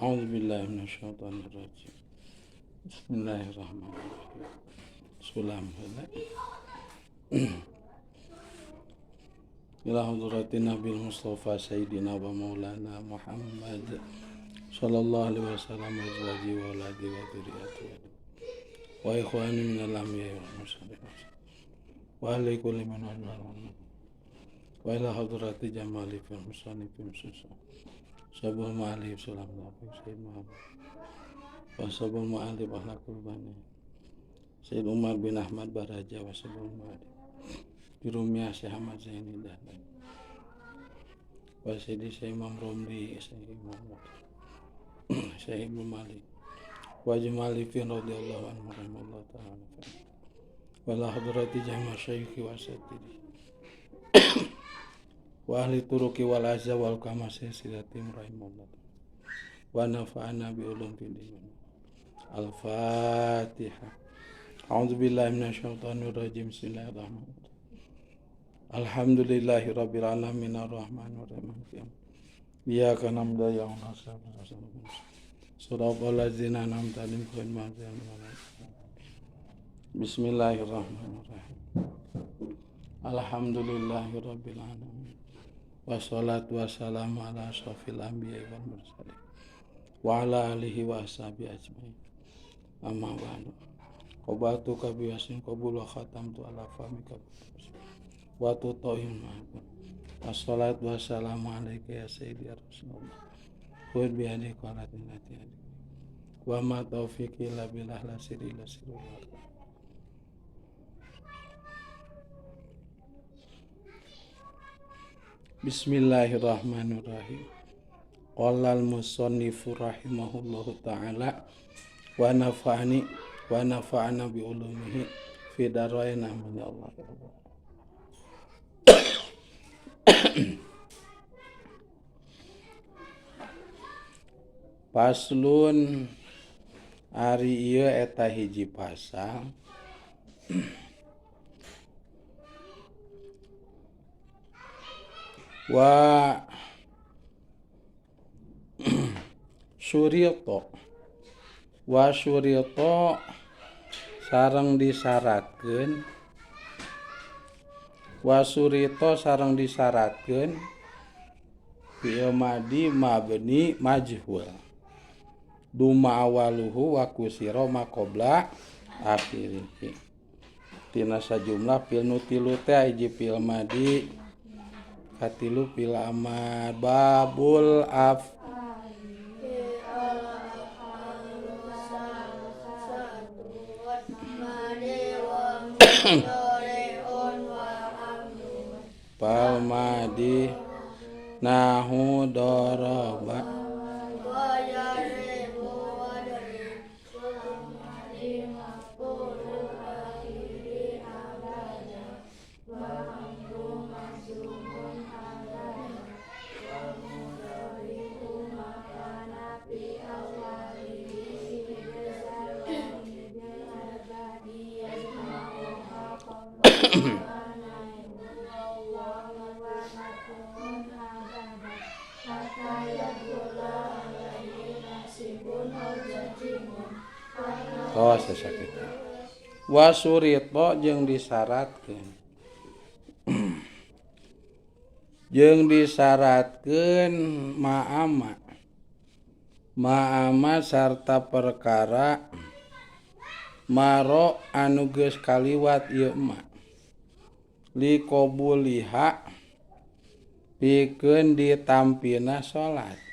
A'udzubillahi minasyaitonirrajim. Bismillahirrahmanirrahim. Bismillahirrahmanirrahim. Ila hadratin Nabil Mustafa Sayyidina wa Maulana Muhammad sallallahu alaihi wasallam wa azwaji wa auladi wa dzurriyyati wa ikhwani minal anbiya'i wal mursalin wa ahli kulli man wa ila hadrati jamali fil musannifin sabul ma'alif salam sayyid Muhammad wa sabul ma'alif ahlakul bani Sayyid Umar bin Ahmad Baraja wa sabul ma'alif Jurumiyah Syekh Ahmad Zaini Dahlan wa Sayyidi Syekh Imam Romli Syekh Imam Syekh Ibnu Malik wa Jumalifin radhiyallahu anhu rahimahullah ta'ala wa la hadrati jama syekhi wa satiri wa ahli turuki wal azza wal kama silsilatim rahimahullah wa nafa'ana bi ulum fid din. Al-Fatihah. A'udzu billahi minasyaitonir rajim. Bismillahirrahmanirrahim. Alhamdulillahi rabbil alamin arrahmanir rahim. Iyyaka na'budu wa iyyaka nasta'in. Shiratal ladzina an'amta 'alaihim ghairil maghdubi 'alaihim. Bismillahirrahmanirrahim. Alhamdulillahi rabbil alamin. Wassalatu wassalamu ala asyrafil anbiya'i wal mursalin wa ala alihi wa ashabihi ajmain. Amma ba'du. Qabatu ka bi yasin qabul wa khatamtu ala famika wa tutohim. Wassalatu wassalamu alaika ya sayyidi ya Rasulullah. Khudh bi yadi qalatin lati hadi. Wa ma taufiqi illa billah la sirri la sirri. Bismillahirrahmanirrahim. Qala al-musannifu rahimahullahu ta'ala wa nafa'ani wa nafa'ana bi ulumihi fi darain amin ya Allah. Paslun ari ieu eta hiji pasal wa surito wa surito sareng disyaratkeun wa surito sareng disyaratkeun fi'il madi mabni majhul duma awaluhu wa kusira ma qabla akhirih. Tina sajumlah fi'il nu tilu teh hiji fi'il madi katilu fil amar babul af fal madi nahu doroba oh sesakit. Wa surito jeung disyaratkeun. Jeung disyaratkeun ma'ama. Ma'ama sarta perkara maro anu geus kaliwat ieu ma. Liqabuliha pikeun ditampina salat.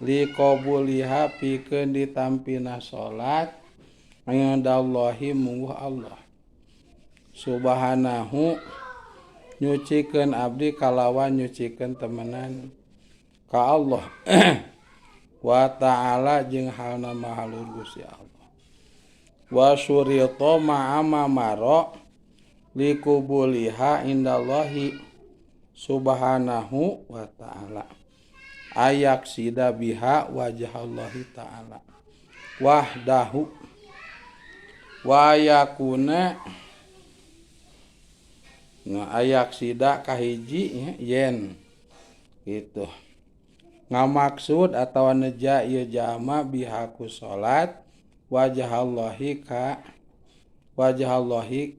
Liqabuliha pikeun ditampina salat indallahi mungguh Allah subhanahu nyucikeun abdi kalawan nyucikeun temenan ka Allah wa ta'ala jeung halna maha luhur Gusti Allah wa syurita ma'ama maro liqubuliha indallahi subhanahu wa ta'ala ayak sida biha wajhallahi ta'ala wahdahu wa yakuna nah ayak sida kahiji yen gitu. Ngamaksud atawa neja ieu jalma bihaku salat wajhallahi ka wajhallahi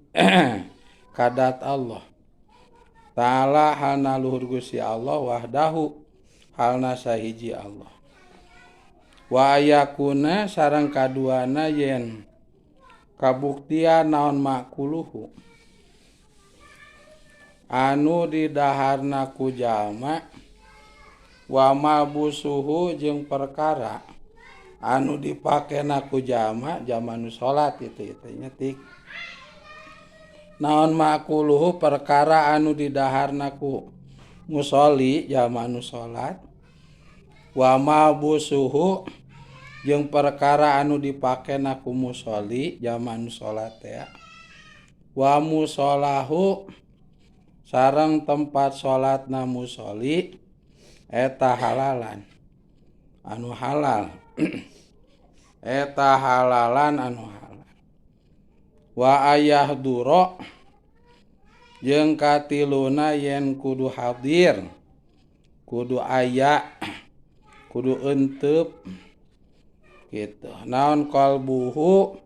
kadat Allah ta'ala halna luhur Gusti Allah wahdahu halna sahiji Allah. Wa ayakuna sareng kaduana yen kabuktian naon makuluhu anu didaharna ku jalma wa malbusuhu jeung perkara anu dipakena ku jalma jalma nu salat itu nya tik naon makuluhu perkara anu didaharna ku musoli jalma nu salat wa malbusuhu jeung perkara anu dipakena ku musoli jalma nu salat teh wa musolahu sareng tempat salatna musoli eta halalan anu halal eta halalan anu halal wa ayahduro jeung katiluna yen kudu hadir kudu aya kudu enteup gitu naon qalbuhu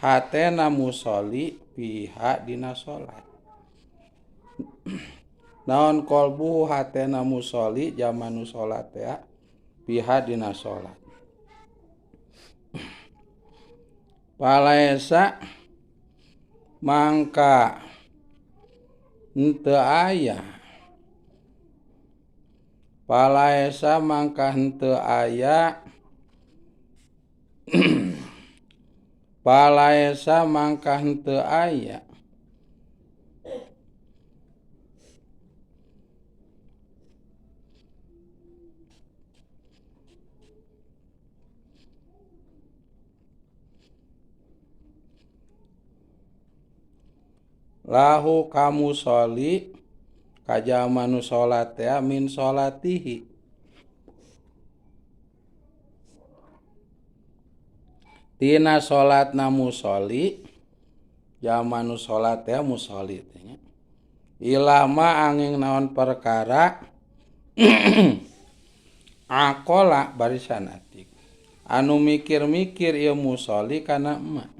hatena musoli piha dina salat naon qalbuhu hatena musoli jalma nu salat teh piha dina salat palaesa mangka henteu aya palaesa mangka henteu aya palaesa mangka henteu aya lahu kamu soli kajalma nu salat teh min salatihi tina salatna musoli jalma nu salat teh musoli teh nya ilama angin naon perkara aqala barisan atik anu mikir-mikir ieu musoli kana emak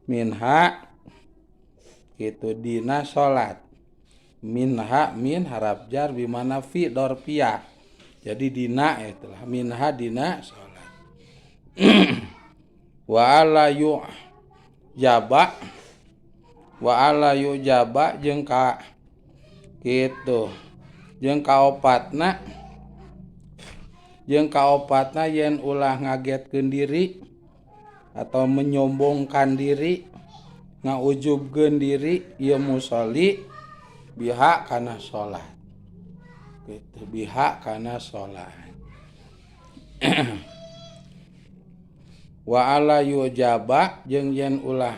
minha kitu dina salat minha min harap jar bimana fi dorpiah jadi dina itulah minha dina salat wa ala yu jaba wa ala yu jaba jeung ka kitu jeung kaopatna yen ulah ngagetkeun diri atau menyombongkan diri ngaujubkeun diri ieu musoli biha kana salat kitu biha kana salat wa ala yujaba jeung yen ulah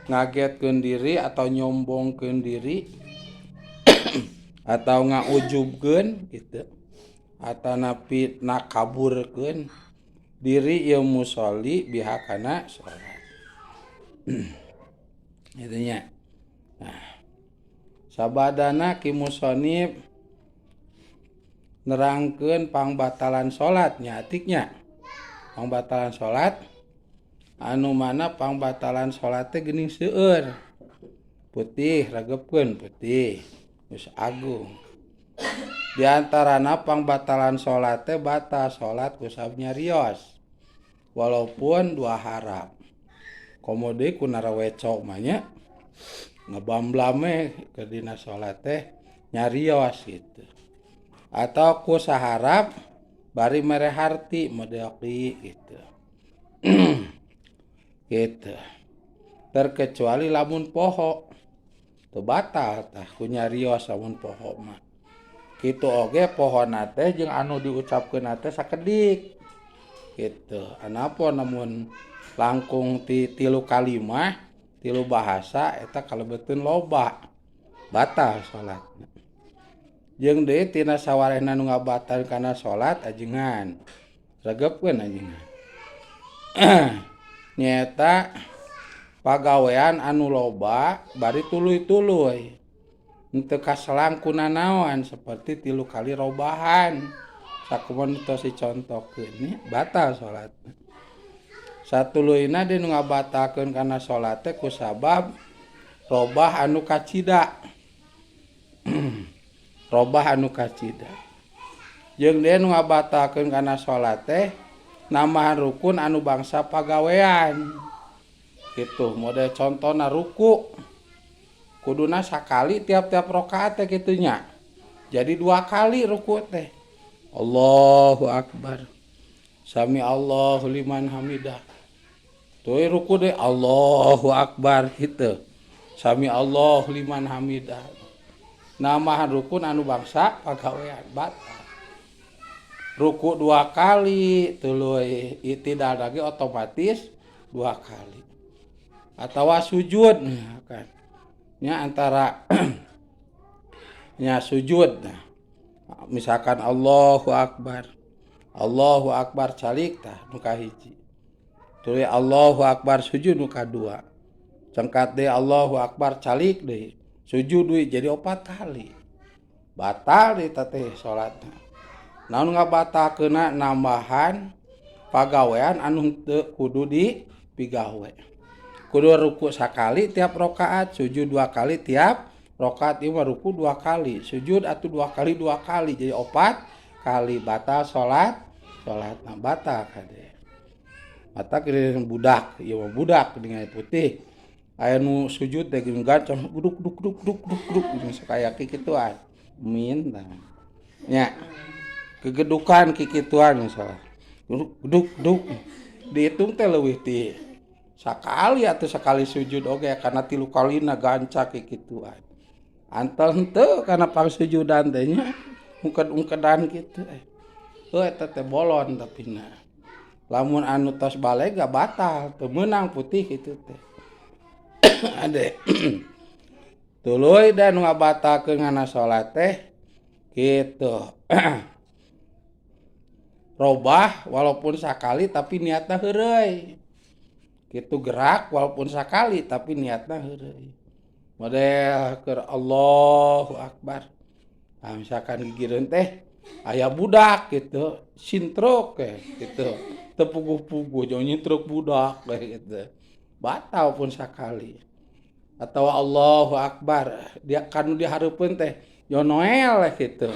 ngagetkeun diri atau nyombongkeun diri atau ngaujubkeun kitu atau napi nakaburkeun diri ieu musoli biha kana salat itunya. Nah, sabadana ki musonib nerangkeun pangbatalan salat nya atiknya. Pangbatalan salat anu mana pangbatalan salat teh geuning seueur. Putih regepkeun putih geus agung. Di antarana pangbatalan salat teh batal salat ku nyarios. Walaupun dua harap. Komo deui ku narawecok mah nya ngebamblame ke dina salat teh nyarios gitu. Atau ku saharap bari mere harti modeoki gitu. Gitu. Terkecuali lamun poho teu batal tah ku nyarios lamun poho mah. Kitu oge pohona teh jeung anu diucapkeun teh sakedik. Gitu. Anapun namun langkung ti tilu kalimah tilu bahasa eta kalebeteun loba batal salatna. Jeung deui tina sawarehna nu ngabatal kana salat ajengan regepkeun ajengan nyaeta pagawean anu loba bari tuluy-tuluy henteu kaselang kuna naon seperti tilu kali robahan Sakumaha nu tos dicontohkeun nya batal salatna. Satuluyna deui nu ngabatalkeun kana salat teh kusabab robah anu kacida. Robah anu kacida. Jeung deui nu ngabatalkeun kana salat teh nambahan rukun anu bangsa pagawean. Gitu, model contona ruku. Kuduna sakali tiap-tiap rakaat teh kitu nya. Jadi 2 kali ruku teh. Allahu akbar. Sami Allahu liman hamidah. Tuluy ruku deui Allahu akbar kitu. Sami Allahu liman hamidah. Nambahan rukun anu bangsa pagawean batal. Ruku 2 kali tuluy i'tidal lagi otomatis 2 kali. Atawa sujud kan. Nya antara nya sujud. Nah, misalkan Allahu akbar. Allahu akbar calik tah nu kahiji. Tuluy Allahu akbar sujud nu kadua. Cengkat deui Allahu akbar calik deui. Sujud deui jadi 4 kali. Batal deui teh salatna. Naon ngabatalkeunna nambahan pagawean anu teu kudu dipigawe. Kudu ruku sakali tiap rakaat, sujud 2 kali tiap rakaat, ieu mah ruku 2 kali, sujud atuh 2 kali 2 kali jadi 4 kali batal salat, salatna batal kade. Mata geuning budak, ieu mah budak dengan putih. Aya nu sujud teh geuning gancang duk duk duk duk duk duk geuning sakaya kikituan. Min tah. Nya. Kegedukan kikituan misalnya. Duk duk duk. Dihitung teh leuwih ti sakali atau sekali sujud oge karena 3 kalina gancak kikituan. Antel henteu kana pangsujudan teh nya ungked-ungkedan kitu. Heuh eta teh bolon tapina. Lamun anu tos baleg ga batal, teu meunang putih kitu teh. Ade. Tuluy da nu ngabatalkeun ngana salat teh kitu. Robah walaupun sakali tapi niatna heureuy. Kitu gerak walaupun sakali tapi niatna heureuy. Model keur Allahu akbar. Nah, misalkan gigireun teh aya budak gitu, sintruk gitu. Teu puguh-puguh jauh nyintruk budak gitu. Batal pun sakali. Atau Allahu akbar, dia kan dihareupeun teh yo Noel gitu.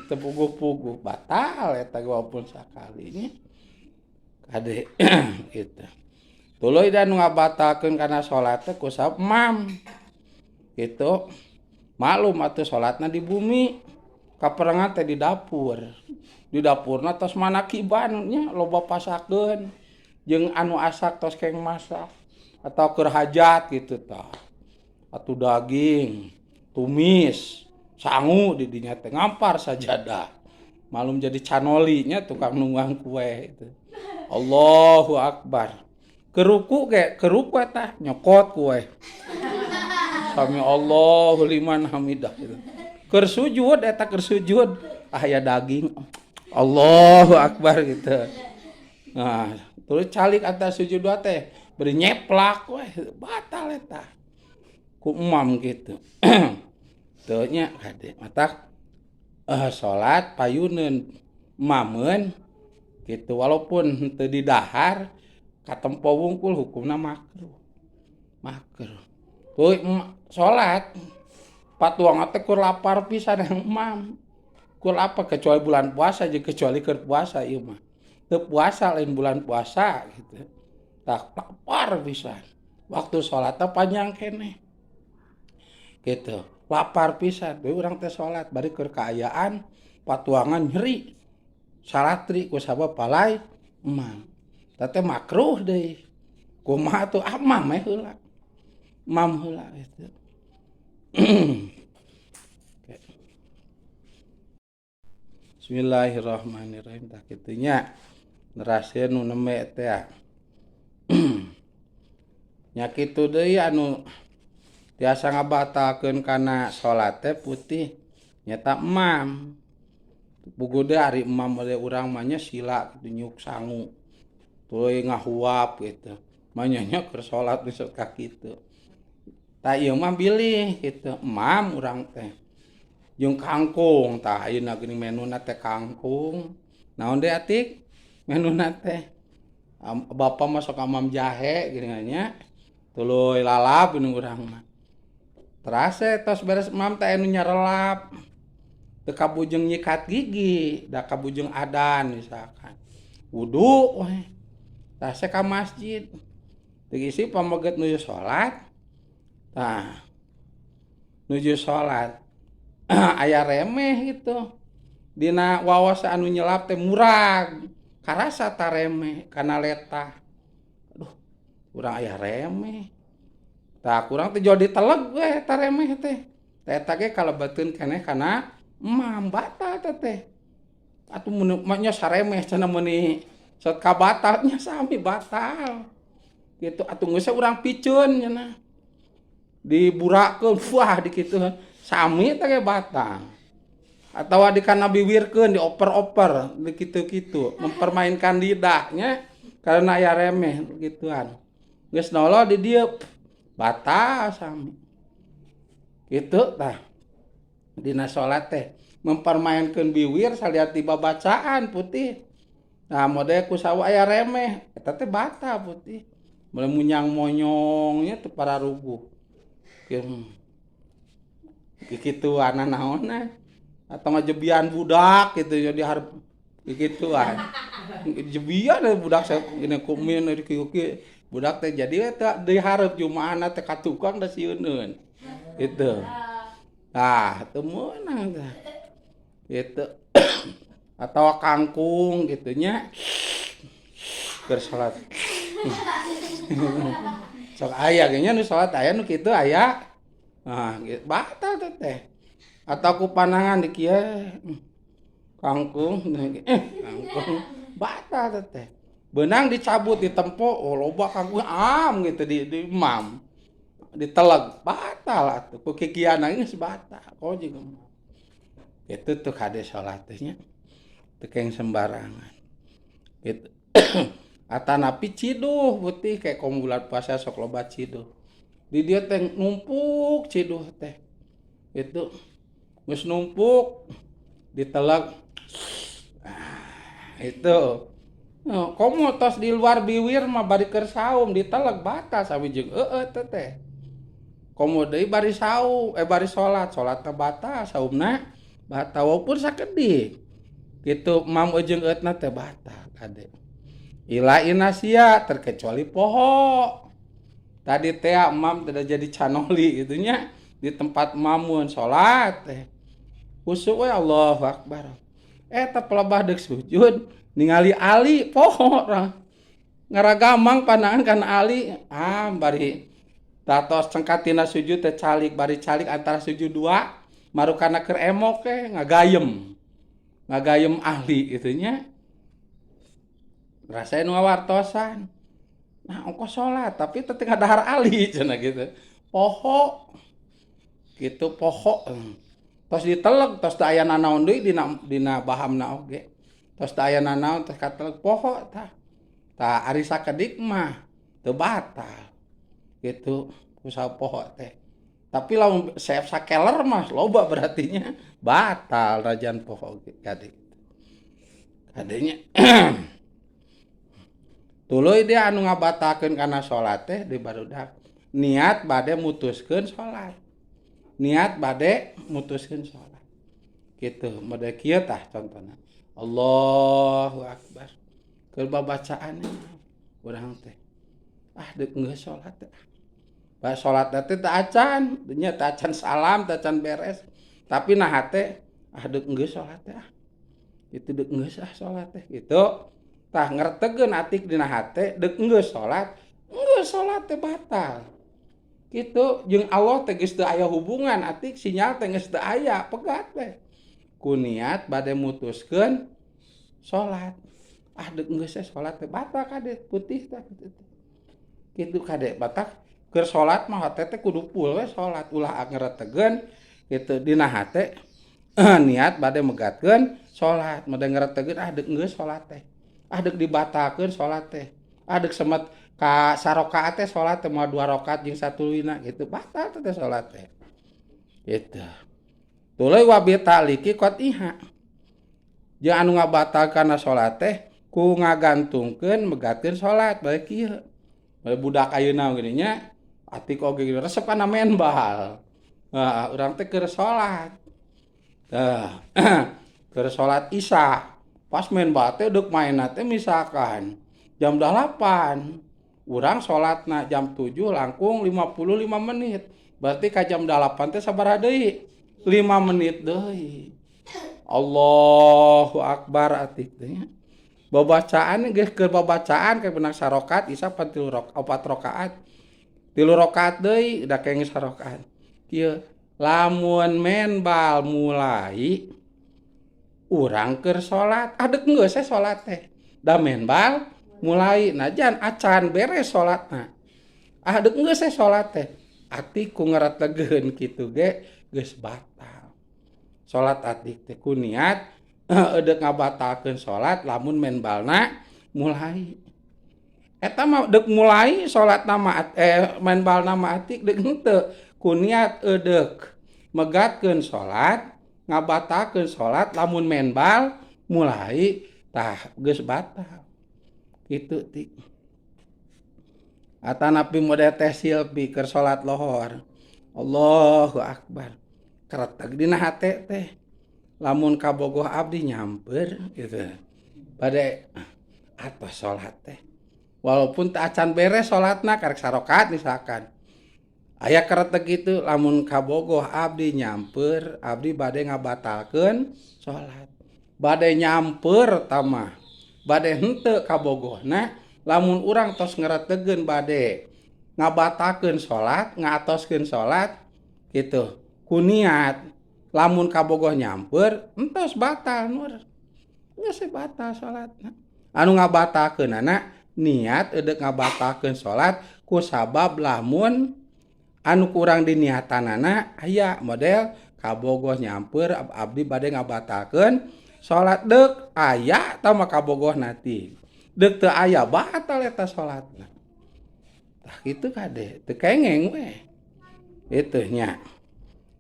Teu puguh-puguh batal eta walaupun sakali nya. Kade gitu. Tuluy da nu ngabatalkeun kana salat teh kusabab mam. Gitu. Maklum atuh salatna di bumi. Kaperengan teh di dapur. Di dapurna tos manakiban nya loba pasakeun jeung anu asak tos keng masak atau keur hajat gitu tah. Atuh daging, tumis, sangu di dinya teh ngampar sajadah. Malum jadi canoli nya tukang nunggang kue itu. Allahu akbar. Keruku ge, keruku eta nyokot kue. Sami Allahu liman hamidah gitu. Keur sujud eta keur sujud, aya daging. Allahu akbar gitu. Nah, terus calik atas sujud teh beri nyeplak we batal eta. Ku emam gitu. Teu nya kade matak salat payuneun mameun gitu walaupun teu didahar katempo wungkul hukumna makruh. Makruh. Tuluy salat patuang teh keur lapar pisan yang emam. Keur apa kecuali bulan puasa jeung kecuali keur puasa ieu mah. Teu puasa lain bulan puasa gitu. Tah lapar pisan. Waktu salatna panjang keneh. Gitu. Lapar pisan. Deui urang teh salat bari keur kaayaan patuangan nyeri. Salatri ku sabab palai emam. Tah teh makruh deui. Kumaha atuh ah mam we heula. Mam heula gitu. Bismillahirrahmanirrahim. Tah kitu nya. Nerasieun nu nembe teh. Nya kitu deui anu tiasa ngabatalkeun kana salat teh putih nyata emam. Puguh deui ari emam we urang mah nya sila kitu nyuk sangu. Tuluy ngahuap gitu. Manyanya keur salat geus ka kitu. Tah ieu mah bilih kitu emam urang teh. Jeung kangkung tah ayeuna geuning menuna teh kangkung. Naon deui atik menuna teh? Bapa mah sok amam jahe geuningan nya. Tuluy lalap geuning urang mah. Terase tos beres emam teh anu nyarelap. Teu kabujeng nyikat gigi, da kabujeng adan misalkan. Wudu we. Tah ka masjid. Teu isi pameget nuju salat. Tah nuju salat. Aya remeh gitu. Dina waos anu nyelap teh murag. Karasa taremeh kana letah. Aduh, urang aya remeh. Tah kurang teh jauh diteleg we taremeh teh. Teh eta ge kalebeteun keneh kana emam batal teh teh. Atuh mun mah nya saremeh cenah meuni sok kabatal nya sami batal. Gitu atuh geus urang piceun cenah. Diburakeun wah dikituan. Sami teh ge batal. Atawa dikana biwirkeun dioper-oper di kitu-kitu, mempermainkan lidahnya karena aya remeh gituan. Geus nolo di dieu batal sami. Kitu tah. Dina salat teh mempermainkeun biwir saliat di babacaan putih. Nah model ku sawa aya remeh eta teh batal putih. Mulai munyang monyongnya teu pararuguh. Kikituan naonna atau ngajebian budak gitu jadi harap kikituan. Jebian budak saya gini kumin di kieu budak teh jadi eta dihareup jumaahna teh ka tukang da sieuneun. Gitu. Tah teu meunang tah. Gitu. Atau kangkung gitu nya. Keur salat. Sok aya ge nya nu salat aya nu kitu aya. Nah, gitu. Batal teh teh. Atau ku panangan di kieu kangkung, kangkung batal teh teh. Beunang dicabut ditempo, oh loba kangkung am gitu di emam. Diteleg batal atuh. Ku kikiana geus batal. Oh jeung itu tuh kade salat teh nya. Teu keng sembarangan. Gitu. Atanapi ciduh putih kayak kom bulan puasa sok loba ciduh. Di dia teh numpuk ciduh teh. Itu geus numpuk diteleg. Nah, itu. Oh, komo tos di luar biwir mah bari keur saum diteleg batal sami jeung eueuh teh teh. Komo deui bari saum, bari salat, salatna batal, saumna batal walaupun sakedik. Gitu mam jeung eutna teh batal kade. Ila inasia terkecuali poho. Tadi teh emam tidak jadi canoli gitu nya di tempat mamun salat teh. Khusyuk we Allahu Akbar. Eta pelebah deuk sujud ningali ali poho orang. Ngaragamang pandangan kana ali ah bari tatos cengkatina sujud teh calik bari calik antara sujud dua marukana keur emok ke ngagayem. Ngagayem ahli gitu nya. Rasain ngawartosan. Nah, ongkos salat tapi teu ngadahar ali cenah gitu. Poho. Gitu poho. Tos diteleg, tos teu aya nanaon deui dina bahamna oge. Tos teu aya nanaon tos kateleg poho tah. Tah ari sakedik mah teu batal. Gitu usaha poho teh. Tapi lamun seep sakeler mah loba berartinya batal rajan poho ge kade. Kadenya tuluy dia anu ngabatalkeun kana salat teh di barudak. Niat bade mutuskeun salat. Niat bade mutuskeun salat. Gitu, mode kieu tah contohna. Allahu akbar. Keur babacaan urang teh. Ah deuk geus salat teh. Ba salat teh teu acan, nya teu acan salam, teu acan beres. Tapi nah hate ah deuk geus salat teh ah. Itu deuk geus ah salat teh gitu. Tah ngertegeun atik dina hate deuk geus salat teh batal. Kitu jeung Allah teh geus teu aya hubungan atik sinyal teh geus teu aya pegat teh. Ku niat bade mutuskeun salat. Ah deuk geus salat teh batal kade putih teh kitu. Kitu kade batak keur salat mah hate teh kudu full we salat ulah ngeretegeun kitu dina hate niat bade megatkeun salat, bade ngeretegeun ah deuk geus salat teh. Ah deuk dibatalkeun salat teh. Ah deuk semet ka sarakaat teh salat teh moal 2 rakaat jeung satuluyna gitu batal teh salat teh. Gitu. Tuluy wa bi ta'liqi qat'iha. Jeung anu ngabatal kana salat teh ku ngagantungkeun megatkeun salat bae kieu. Bae budak ayeuna geuning nya atik oge resep kana main bal. Nah, urang teh keur salat. Tah, keur salat Isya. Pas main bal teh deuk maenna teh misalkan jam 8. Urang salatna jam 7 langkung 55 menit. Berarti ka jam 8 teh sabaraha deui? 5 menit deui. Allahu akbar atik teh nya. Babacaan geus keur babacaan ka beunang sarokat Isya pan 3 4 rakaat. 3 rakaat deui da kenging sarokat. Kieu lamun main bal mulai urang keur salat, adek geus we salat teh. Da main bal mulai najan acan beres salatna. Adek geus we salat teh. Atik ku ngaretegeun kitu ge geus batal. Salat atik teh ku niat eudek ngabatalkeun salat lamun main balna mulai. Eta mah deuk mulai salatna mah main balna mah atik deuk henteu ku niat eudek megatkeun salat, ngabatalkeun salat lamun main bal mulai tah geus batal. Kitu ti. Atanapi model teh silpi keur salat lohor. Allahu akbar. Kereteg dina hate teh. Lamun kabogoh abdi nyamper gitu. Bade atos salat teh. Walaupun teu acan beres salatna karek sarokat misalkan. Aya kereteg kitu lamun kabogoh abdi nyamper, abdi bade ngabatalkeun salat. Bade nyamper tah mah. Bade henteu kabogohna lamun urang tos ngaretegeun bade ngabatalkeun salat, ngaatoskeun salat gitu. Ku niat lamun kabogoh nyamper entos batal nur. Geus batal salatna. Anu ngabatalkeunana niat eudek ngabatalkeun salat ku sabab lamun anu kurang diniatanana aya model kabogoh nyamper abdi bade ngabatalkeun salat deuk aya tah mah kabogoh nanti. Deuk teu aya batal eta salatna. Tah kitu kade teu kengeng we. Itu nya.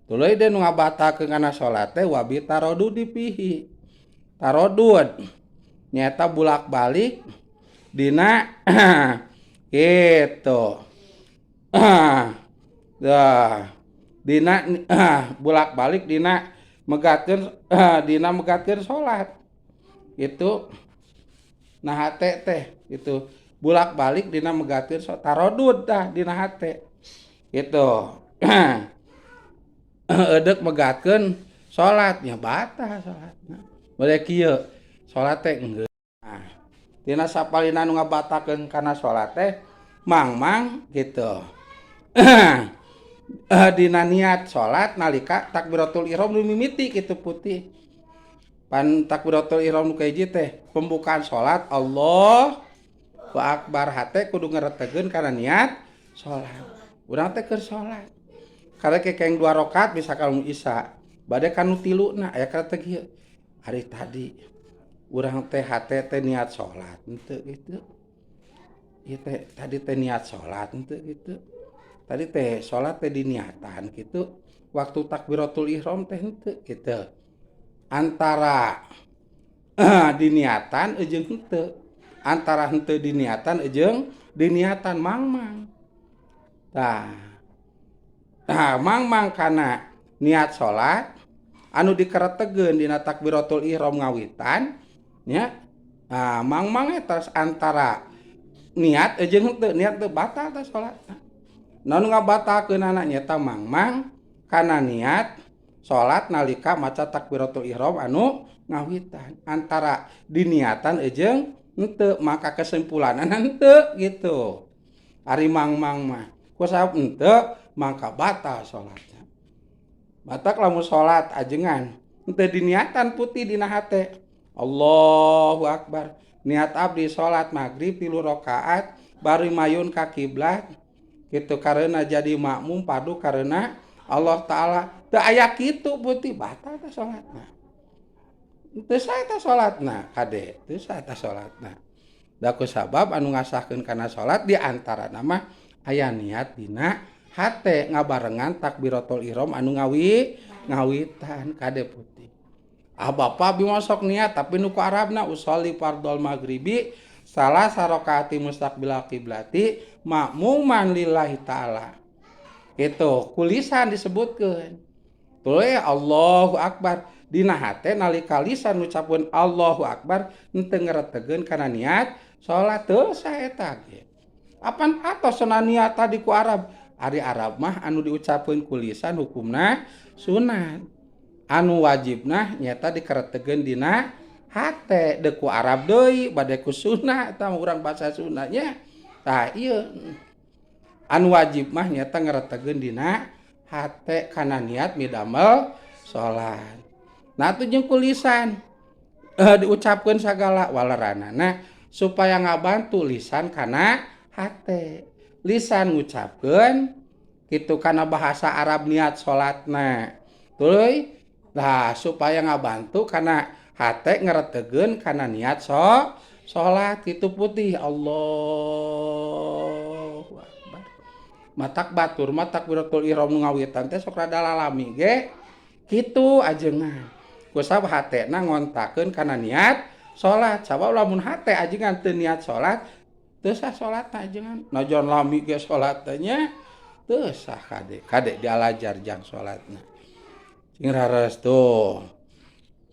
Tuluy deui nu ngabatalkeun kana salat teh wa bi taradudi fihi. Taradud nyaeta bulak-balik dina gitu. Dah dina bulak-balik dina megatkeun dina megatkeun salat. Itu nah hate teh itu bulak-balik dina megatkeun taradud tah dina hate. Gitu. Eudek megatkeun salat nya batal salatna. Bade kieu salat teh enggeus. Nah, tina sapalina nu ngabatalkeun kana salat teh mangmang gitu. Dina niat salat nalika takbiratul ihram nu mimiti kitu putih. Pan takbiratul ihram nu kahiji teh pembukaan salat Allahu akbar hate kudu ngaretegeun kana niat salat. Urang teh keur salat. Karek kengeng 2 rakaat misalkan Isya, bade kanu tiluna aya kareteg ieu. Ari tadi urang teh hate teh niat salat henteu kitu. Ieu teh tadi teh niat salat henteu kitu. Tadi teh salat teh diniatan kitu. Waktu takbiratul ihram teh henteu kitu. Antara diniatan jeung henteu. Antara henteu diniatan jeung diniatan mangmang. Tah. Tah mangmang kana niat salat anu dikeretegeun dina takbiratul ihram ngawitan nya. Nah, mangmang eta antara niat jeung henteu, niat teu batal teh salatna. Nu ngabatalkeunana nyaeta mangmang kana niat salat nalika maca takbiratul ihram anu ngawitan antara diniatan jeung henteu, maka kesimpulanana henteu gitu. Ari mangmang mah ku sabab henteu maka batal salatna. Batak lamun salat ajengan henteu diniatan putih dina hate. Allahu akbar. Niat abdi salat maghrib 3 rakaat bari mayun ka kiblat gitu karena jadi makmum padu karena Allah Ta'ala. Teu aya kitu putih batal teh salatna. Teu sah eta salatna kade, teu sah eta salatna. Da ku sabab anu ngasahkeun kana salat di antarana mah aya niat dina Hate ngabarengan takbiratul ihram anu ngawitan. Kade putih. Ah, Bapak, abi mah sok niat, tapi nu ku Arabna usolli fardhol maghribi salasa rakaati mustaqbilal qiblati makmuman lillahi ta'ala. Gitu, ku lisan disebutkeun. Tuluy Allahu akbar. Dina hate nalika lisan ngucapkeun Allahu akbar henteu ngaretegeun kana niat salat, teu sah eta ge. Apan atos cenah niat tadi ku Arab? Ari Arab mah anu diucapkeun ku lisan hukumna sunat. Anu wajibna nyata dikeretegeun dina hate. Deuk ku Arab deui, bade ku sunah, eta mah urang bahasa Sundanya. Tah, ieu anu wajib mah nyata ngaretegeun dina hate kana niat midamel salat. Nah, atuh jeung ku lisan diucapkeun sagala, waleranana supaya ngabantu lisan kana hate. Lisan ngucapkeun kitu kana bahasa Arab niat salatna. Tuluy nah, supaya ngabantu kana hate ngaretegeun kana niat salat kitu putih Allahu akbar. Matak batur mah takbiratul ihram nu ngawitan teh sok rada lalami ge kitu ajengan. Kusabab hatena ngontakeun kana niat salat. Sabab lamun hate ajengan teu niat salat, teu sah salatna ajengan. Najan lami ge salat teh nya teu sah, kade. Kade dialajar jang salatna. Cing rares tuh.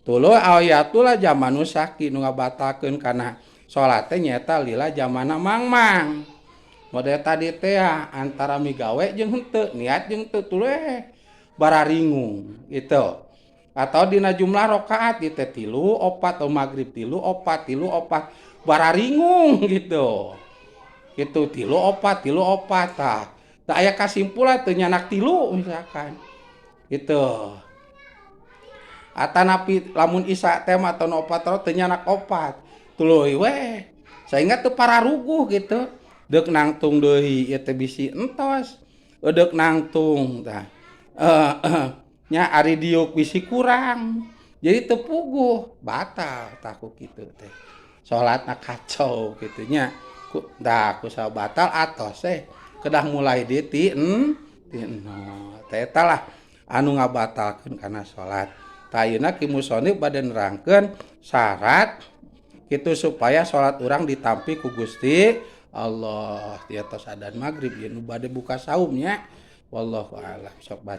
Tuluy ayatullah zaman nu saki nu ngabatalkeun kana salat teh nyaeta lila zamana mangmang. Model tadi teh antara migawe jeung henteu, niat jeung teu, tuluy bararingung gitu. Atau dina jumlah rakaat di teh tilu opat atau maghrib tilu opat tilu opat, bararingung gitu. Gitu tilu opat tilu opat, tah. Tah, aya kasimpulan teu nyanak tilu misalkan. Gitu. Atanapi lamun Isya teh mah atau opat teu nyanak opat. Tuluy we. Sehingga teu pararuguh gitu. Deuk nangtung deui ieu teh bisi entos. Deuk nangtung tah. Nya ari diuk bisi kurang. Jadi teu puguh, batal tah ku kitu teh. Salatna kacau kitu nya. Ku tah kusabab batal atos teh kedah mulai deui ti nol. Tah, eta lah anu ngabatalkeun kana salat. Tah, ayeuna ki musonif bade nerangkeun syarat kitu supaya salat urang ditampi ku Gusti Allah. Di atas adan maghrib ieu nu bade buka saum nya. Wallahu a'lam. Sok baca.